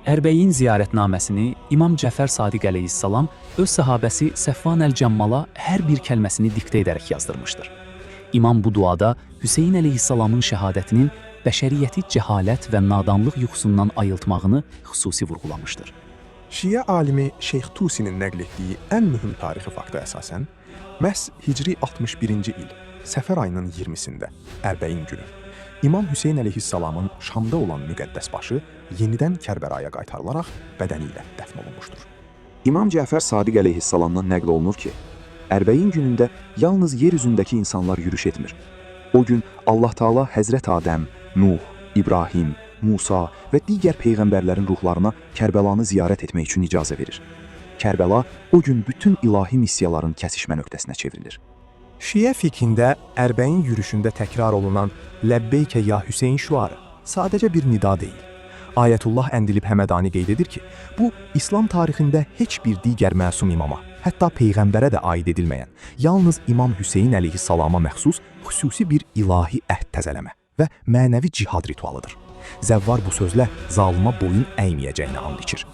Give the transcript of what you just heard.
Ərbəin ziyarətnaməsini İmam Cəfər Sadiq əleyhissalam öz sahabəsi Səfvan əl-Cəmmala hər bir kəlməsini diktə edərək yazdırmışdır. İmam bu duada Hüseyn əleyhissalamın şəhadətinin bəşəriyyəti cəhalət və nadanlıq yuxusundan ayıltmağını xüsusi vurğulamışdır. Şiə alimi Şeyx Tusinin nəql etdiyi ən mühüm tarixi fakta əsasən, məhz Hicri 61-ci il Səfər ayının 20-sində, Ərbəin günü, İmam Hüseyn əleyhissalamın Şamda olan müqəddəs başı yenidən Kərbəlaya qaytarılaraq bədəni ilə dəfn olunmuşdur. İmam Cəfər Sadiq əleyhissalamdan nəql olunur ki, Ərbəin günündə yalnız yer üzündəki insanlar yürüş etmir. O gün Allah Taala Həzrət Adəm, Nuh, İbrahim, Musa və digər peyğəmbərlərin ruhlarına Kərbəlanı ziyarət etmək üçün icazə verir. Kərbəla o gün bütün ilahi missiyaların kəsişmə nöqtəsinə çevrilir. Şiə fiqhində Ərbəin yürüşündə təkrar olunan Ləbbeykə ya Hüseyn şüarı sadəcə bir nida deyil. Ayətullah Əndilib Həmədani qeyd edir ki, bu İslam tarixində heç bir digər məsum imama, hətta peyğəmbərə də aid edilməyən, yalnız İmam Hüseyn əleyhissalama məxsus xüsusi bir ilahi əhd təzələmə və mənəvi cihad ritualıdır. Zəvvar bu sözlə zalıma boyun əyməyəcəyinə and içir.